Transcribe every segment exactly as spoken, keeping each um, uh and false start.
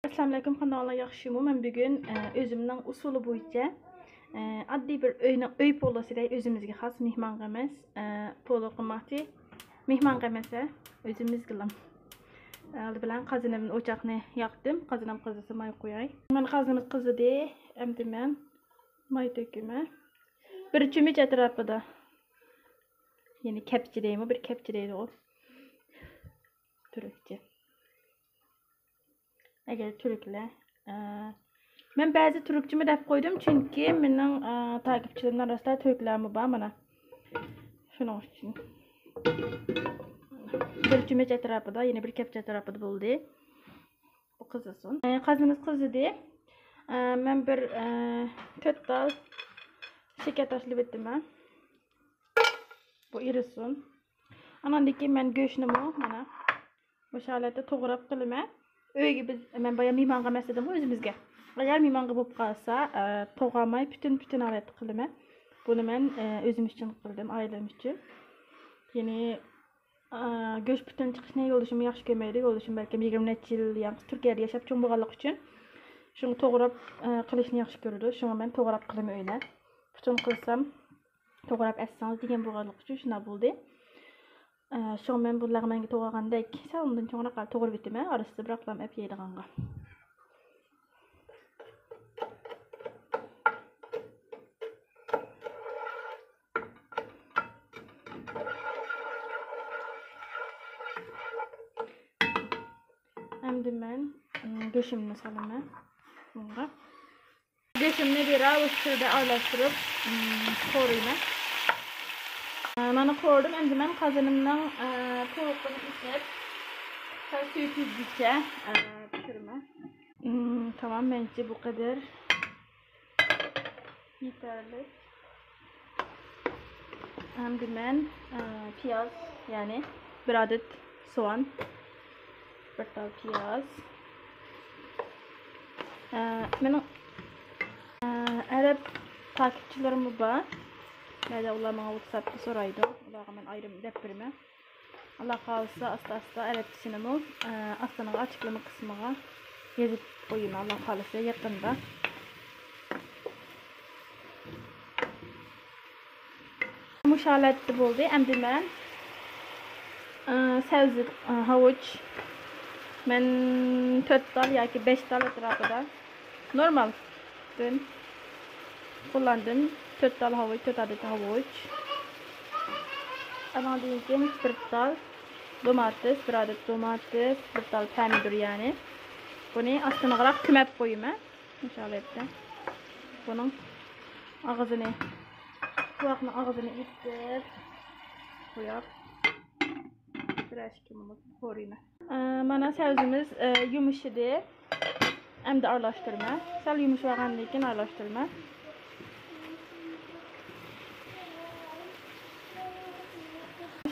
ئەسسالامۇئەلەيكۇم، قانداقلار، ياخشىمۇ؟ مەن بۈگۈن، ئە، ئۆزۈمنىڭ ئۇسۇلى بويىچە، ئە، ئاددىي بىر ئۆينىڭ، ئۆي پولۇسىدا ئۆزىمىزگە خاس مېھمانغا ئەمەس، ئە، پولۇ قىلماقچى. مېھمانغا ئەمەس، ئە، ئۆزىمىزگىلا. ئالدى بىلەن قازىنىمنى، ئوچاقنى ياقتىم. قازىنام قىزىسا ماي قوياي. مانا قازىنىمىز قىزىدى. ئەمدى مەن ماي تۆكىمەن. بىر چۆمۈچ ئەتراپىدا. يەنى كەپچە دەيمۇ، بىر كەپچە دەيدىغۇ. تۈركچە. ئەگەر تۈركلەر، ئە، مەن بەزى تۈركچىمۇ دەپ قويدۇم، چۈنكى مېنىڭ، ئە، تاكىپچىلىرىمنىڭ ئارىسىدا تۈركلەرمۇ بار، مانا. شۇنىڭ ئۈچۈن. بىر چۆمۈچ ئەتراپىدا، يەنى بىر كەپچە ئەتراپىدا بولدى. بۇ قىزىسۇن. ئە، قازىنىمىز قىزىدى. ئە، مەن بىر، ئە، تۆت تال شېكەر تاشلىۋېتىمەن. بۇ ئېرىسۇن. ئاناندىن كېيىن مەن گۆشنىمۇ مانا مۇشۇ ھالەتتە توغراپ قىلىمەن. ئۆيگە بىز، مەن بايا مېھمانغا ئەمەس دېدىمغۇ، ئۆزىمىزگە. ئەگەر مېھمانغا بولۇپ قالسا، ئە، توغرىماي پۈتۈن، پۈتۈن ھالەتتە قىلىمەن. بۇنى مەن، ئە، ئۆزۈم ئۈچۈن قىلدىم، ئائىلەم ئۈچۈن. يەنى، ئە، گۆش پۈتۈن چىقىشنى يولدىشىممۇ ياخشى كۆرمەيدۇ. يولدىشىم بەلكىم يىگىرمە نەچچە يىل ياقى تۈركىيەدە ياشاپ چوڭ بولغانلىقى ئۈچۈن شۇڭا توغراپ، ئە، قىلىشنى ياخشى كۆرىدۇ. شۇڭا مەن توغراپ قىلىمەن ئۆيدە. پۈتۈن قىلسام، توغراپ ئەتسىڭىز دېگەن بولغانلىقى ئۈچۈن شۇنداق بولدى. ئە، شۇڭا مەن بۇ لەغمەنگە توغرىغاندەك سەل ئۇندىن چوڭراق توغرىۋېتىمەن، ئارىسىدا بىراقلام ئەپ يەيدىغانغا. ئەمدى مەن، ئىم، گۆشۈمنى سالىمەن بۇنىڭغا. گۆشۈمنى بىر ئاۋۇز تۈردە ئارىلاشتۇرۇپ، ئىم، قورۇيمەن. ئە، مانا قورۇدۇم. ئەمدى مەن قازىنىمنىڭ، ئە، تۇيۇقىنى ئېچىپ، سەل سۈيى تۈگىگىچە، ئە، پىشۇرىمەن. ئىم، تامام، مەنچە بۇ قەدەر يېتەرلىك. ئەمدى مەن، ئە، پىياز، يەنى بىر ئادەت سوئان، بىر تال پىياز. ئە، مېنىڭ، ئە، ئەرەب تاكىپچىلىرىممۇ بار. بەزى ئۇلار ماڭا ۋاتساپتا سورايدۇ. ئۇلارغا مەن ئايرىم دەپ بېرىمەن. ئاللا خالىسا ئاستا-ئاستا ئەرەبچىسىنىمۇ، ئە، ئاستىنىغا ئاچىقلىما قىسمىغا يېزىپ قويىمەن، ئاللا خالىسا يېقىندا. مۇشۇ ھالەتتە بولدى. ئەمدى مەن، ئە، سەۋزە، ئە، ھاۋۇچ، مەن تۆت تال ياكى بەش تال ئەتراپىدا نورمالدىن قوللاندىم. تۆت تال ھاۋۇچ، تۆت ئادەت ھاۋۇچ. ئانىڭدىن كېيىن بىر تال دوماتىس، بىر ئادەت دوماتىس، بىر تال پەمىدۇر يەنى. بۇنى ئاستىنىغىراق كۆمۈپ قويىمەن. مۇشۇ ھالەتتە. بۇنىڭ ئاغزىنى، قۇلاقنىڭ ئاغزىنى ئېتىپ، بۇياق بىر ئىككى مىنۇت قورۇيمەن. ئە، مانا سەۋزىمىز، ئە، يۇمشىدى. ئەمدى ئارىلاشتۇرىمەن. سەل يۇمشىۋالغاندىن كېيىن ئارىلاشتۇرىمەن.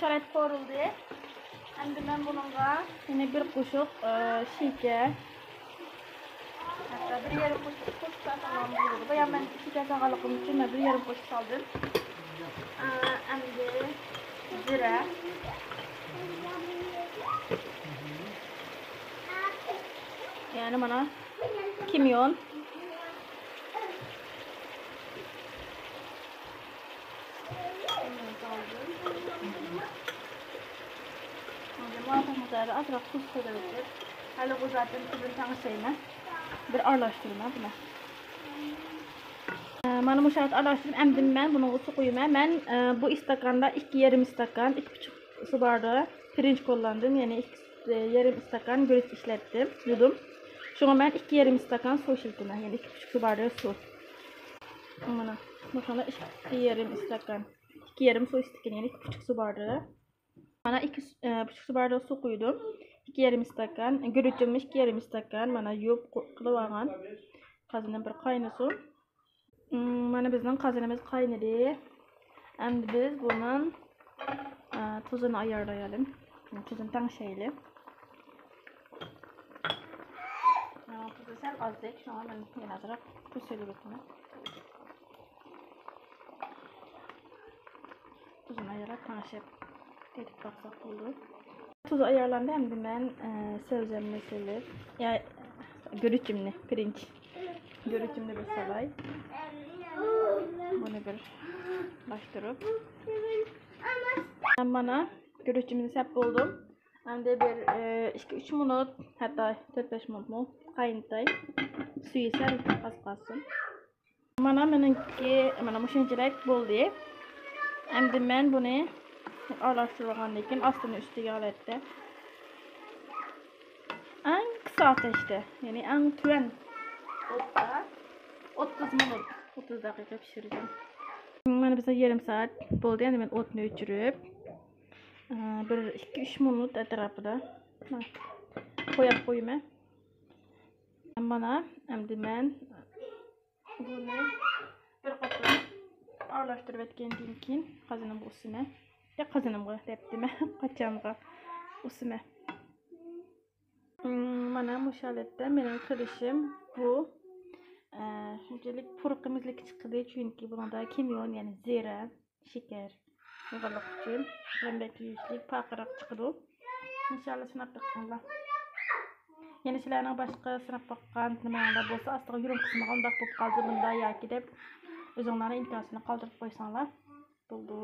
شارائىت قورۇلدى. ئەمدى مەن بۇنىڭغا يەنە بىر قوشۇق، ئە، شېكەر، ھەتتا بىر يېرىم قوشۇق قوشۇپ سالساڭلارمۇ بولىدۇ. بايا مەن شېكەر سالغانلىقىم ئۈچۈن مەن بىر يېرىم قوشۇپ سالدىم. ئە، ئەمدى زىرە. يەنى مانا كىميون. مۇۋاپىق مىقداردا ئازراق تۇز قوشۇۋېتىپ، ھەلى بۇ زاتنى تۈزۈم تەڭشەيمەن. بىر ئارىلاشتۇرىمەن بۇنى. ئە، مانا مۇشۇ ھالەتتە ئارىلاشتۇرۇپ، ئەمدى مەن بۇنىڭغا سۇ قۇيىمەن. مەن، ئە، بۇ ئىستاكاندا ئىككى يېرىم ئىستاكان، ئىككى پۇچۇق سۇ بارىدا پىرىنچ قوللاندىم، يەنى ئىككى، ئە، يېرىم ئىستاكان گۈرۈچ ئىشلەتتىم، يۇدۇم. شۇڭا مەن ئىككى يېرىم ئىستاكان سۇ ئىشلىتىمەن، يەنى ئىككى پۇچۇق سۇ بارىدا سۇ. مانا، مۇشۇنى ئىككى يېرىم ئىستاكان، ئىككى يېرىم سۇ ئىستاكان، يەنى ئىككى پۇچۇق سۇ بارىدا. مانا ئىككى سۇ-، ئە، پۇچۇق سۇ بارىدا سۇ قۇيدۇم. ئىككى يېرىم ئىستاكان، گۈرۈچۈممۇ ئىككى يېرىم ئىستاكان، مانا يۇيۇپ قۇ-، قىلىۋالغان. قازىنىم بىر قاينىسۇن. ئىم، مانا بىزنىڭ قازىنىمىز قاينىدى. ئەمدى بىز بۇنىڭ، ئە، تۇزىنى ئايارلايلى. تۇزىنى تەڭشەيلى. ئە، تۇزى سەل ئازدەك، شۇڭا مەن يەنە ئازراق تۇز سېلىۋېتىمەن. تۇزىنى ئايراپ تەڭشەپ ئېتىپ باقساق بولىدۇ. تۇز ئايارلاندى، ئەمدى مەن، ئە، سەۋزەمنى سېلىپ، يا، گۈرۈچۈمنى، پىرىنچ. گۈرۈچۈمنى بىر سالاي. بۇنى بىر باشتۇرۇپ. مانا گۈرۈچۈمنى سەپ بولدۇم. ئەمدى بىر، ئە، ئىككى، ئۈچ مىنۇت، ھەتتا تۆت، بەش مىنۇتمۇ قاينىتاي. سۈيى سەل ئاز قالسۇن. مانا مېنىڭكى، مانا مۇشۇنچىلىك بولدى. ئەمدى مەن بۇنى ئارىلاشتۇرۇۋالغاندىن كېيىن ئاستىنى ئۈستىگە ھالەتتە ئەڭ قىس ئاتەشتە، يەنى ئەڭ تۆۋەن ئوتتا ئوتتۇز مىنۇت، ئوتتۇز دەقىقە پىشۇرىمەن. مانا بىزنىڭ يېرىم سائەت بولدى، يەنى مەن ئوتنى ئۆچۈرۈپ، ئە، بىر ئىككى، ئۈچ مىنۇت ئەتراپىدا قويۇپ قويىمەن. مانا ئەمدى مەن بۇنى بىر قېتىم ئارىلاشتۇرۇۋەتكەندىن كېيىن قازىنىمغا ئۇسسىمەن. يا قازىنىمغا دەپتىمەن، قاچانغا ئۇسسىمەن. مم، مانا مۇشۇ ھالەتتە مېنىڭ قىلىشىم بۇ. ئە، شۇنچىلىك پۇرىقى مۇزلىكى چىقتى، چۈنكى بۇنىڭدا كىميون، يەنى زىرە، شېكەر يىغىلغان ئۈچۈن بەك يۈزلۈك پارقىراق چىقىدۇ. ئىنشاللا سىناپ بېقىڭلار. يەنە سىلەرنىڭ باشقا سىناپ باققان نېمىلەر بولسا ئاستىغا يورۇم قىسمىغا ئۇنداق بولۇپ قالدى بۇنداق ياكى دەپ ئۆزۈڭلارنىڭ ئىنكاسىنى قالدۇرۇپ قويساڭلار بولىدۇ.